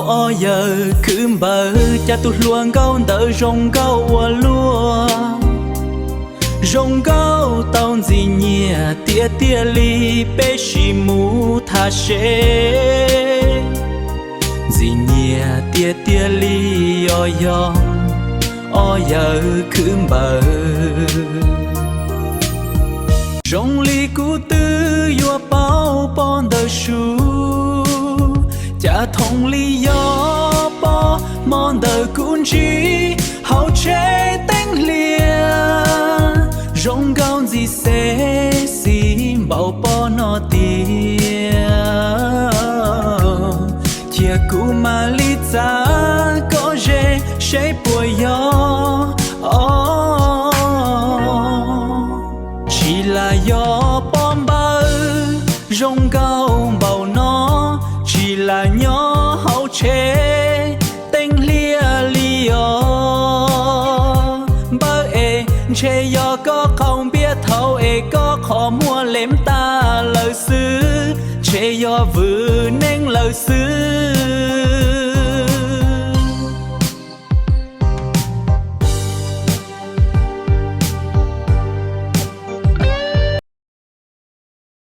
Ob yawg khwv npawg, cas tus hluas nkauj ntawd zoo nkauj ua luaj, zoo nkauj tau ntxim nyiam tiag tiag li, peb sim mus tham seb. Ntxim nyiam tiag tiag li os yog ob yawg khwv npawg. Zoo li kuv twb yuav paub poj ntawd sub, cas thooj li yog poj hmo ntawd kuv ntsib hauv tsheb teeb hlias, zoo nkauj ntxim sexy npaum poj no tiag. Cia kuv mam li txav koj ze seb puas yog os. Tsis lam yog poj npawg zoo nkauj npaum no, tsis lam nyob hauv tsheb teeb hlias li os. Npawg es ntshe yog koj qhov npiab thaum es koj qhov muag lev tag lawm xwb, ntshe yog vwm neej lawm xwb.